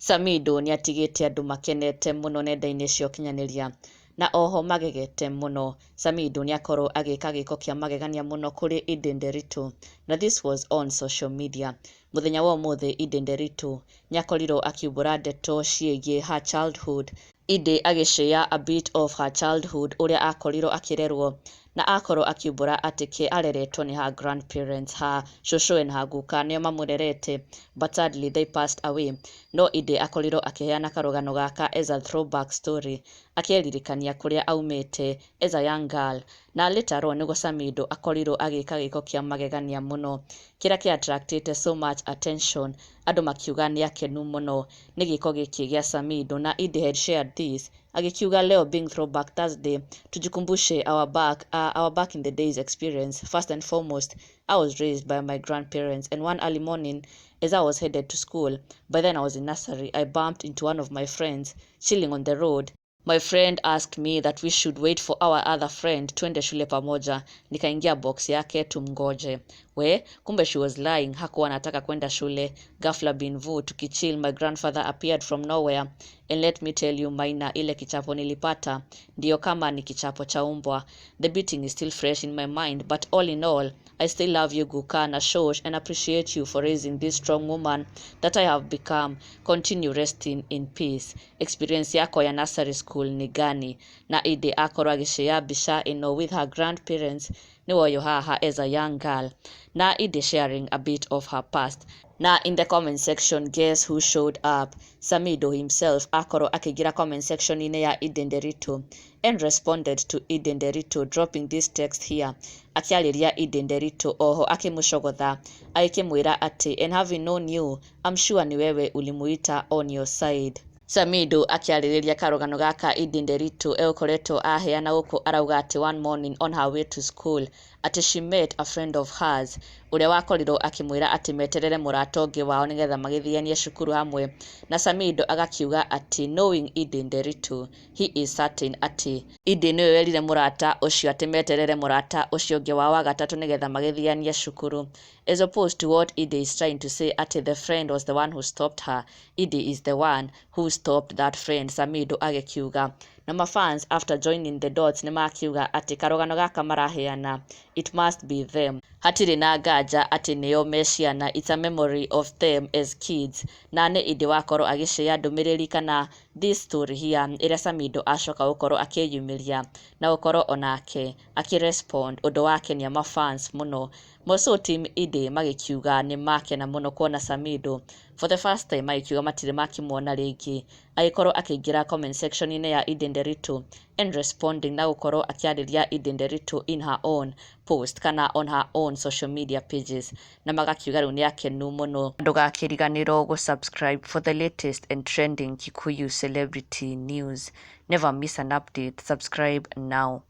Samidoh nĩatigĩte andũ makenete mũno nenda-inĩ cia ũkinyanĩria na oho magegete mũno. Samidoh nĩakorwo agĩka gĩko kĩa magegania mũno kũrĩ Edday Nderitu, na this was on social media. Mũthenya wa ũmũthĩ Edday Nderitu nĩakorirwo akiumbũra ndeto ciĩgiĩ her childhood. Edday agĩshare a bit of her childhood, ũrĩa akorirwo akĩrerwo, na akorwo akiumbũra atĩ ke areretwo nĩ her grandparents, her shosho and her guka nĩo mamũrerete, but sadly they passed away. No Edday akorirwo akĩheana karũgano gaka as a throwback story, akĩririkania kũrĩa aumĩte as a young girl. Na later on nĩguo Samidoh akorirwo agĩka gĩko kĩa magegania mũno kĩrĩa kĩ attractĩte so much attention. Andũ makiuga nĩ akenu mũno nĩ gĩko gĩkĩ gĩa Samidoh. Na Edday had shared this agĩkiuga, "Leo being Throwback Thursday, tujikumbushe our back in the days experience. First and foremost, I was raised by my grandparents, and one early morning as I was headed to school, by then I was in nursery, I bumped into one of my friends chilling on the road. My friend asked me that we should wait for our other friend twende shule pamoja. Nikaingia box yake tumgoje. We, kumbe she was lying, hakuwa anataka kwenda shule. Ghafla bin vu, tukichill, my grandfather appeared from nowhere, and let me tell you, Maina, ile kichapo nilipata ndiyo kama ni kichapo cha umbwa. The beating is still fresh in my mind, but all in all, I still love you, guka na shosh, and appreciate you for raising this strong woman that I have become. Continue resting in peace." Experience yako ya nursery school ni gani? Na Edday akorwo agĩshare mbica ĩno with her grandparents, nĩwe ũyũ haha as a young girl, na Edday sharing a bit of her past. Na in the comment section, guess who showed up? Samidoh himself akorwo akĩingĩra comment section-inĩ ya Edday Nderitu and responded to Edday Nderitu, dropping this text here, akĩarĩria Edday Nderitu oho akĩmũcogotha, agĩkĩmwĩra atĩ, "And having known you, I'm sure ni wewe ulimuita on your side." Samidoh akĩarĩrĩria karũgano gaka Edday Nderitu egũkoretwo aheana gũkũ, arauga atĩ one morning on her way to school, atĩ she met a friend of hers ũrĩa wakorirwo akĩmwĩra atĩ meterere mũrata ũngĩ wao nĩgetha magĩthianie cukuru hamwe. Na Samidoh agakiuga atĩ knowing Edday Nderitu, he is certain atĩ Edday nĩwe werire mũrata ũcio atĩ meterere mũrata ũcio ũngĩ wao wa gatatũ nĩgetha magĩthianie cukuru, as opposed to what Edday is trying to say, atĩ the friend was the one who stopped her. Edday is the one who stopped that friend, Samidoh agĩkiuga. Na mafans, after joining the dots, nĩ makiuga atĩ karũgano gaka maraheana, it must be them, hatirĩ na nganja atĩ nĩo me ciana. It's a memory of them as kids. Na nĩ Edday wakorwo agĩshare ndũmĩrĩri kana this story here, ĩrĩa Samidoh acoka gũkorwo akĩyumĩria na gũkorwo onake akĩrespond, ũndũ wakenia mafans mũno. Moso team Edday magĩkiuga nĩ makena mũno kuona Samidoh for the first time, magĩkiuga matirĩ makĩmuona rĩngĩ agĩkorwo akĩingĩra comment section-inĩ ya Edday Nderitu and responding na gũkorwo akĩarĩria Edday Nderitu in her own post kana on her own social media pages, na magakiuga rĩu nĩ akenu mũno. Ndũgakĩriganĩrwo gũ-subscribe for the latest and trending Kikuyu celebrity news. Never miss an update. Subscribe now.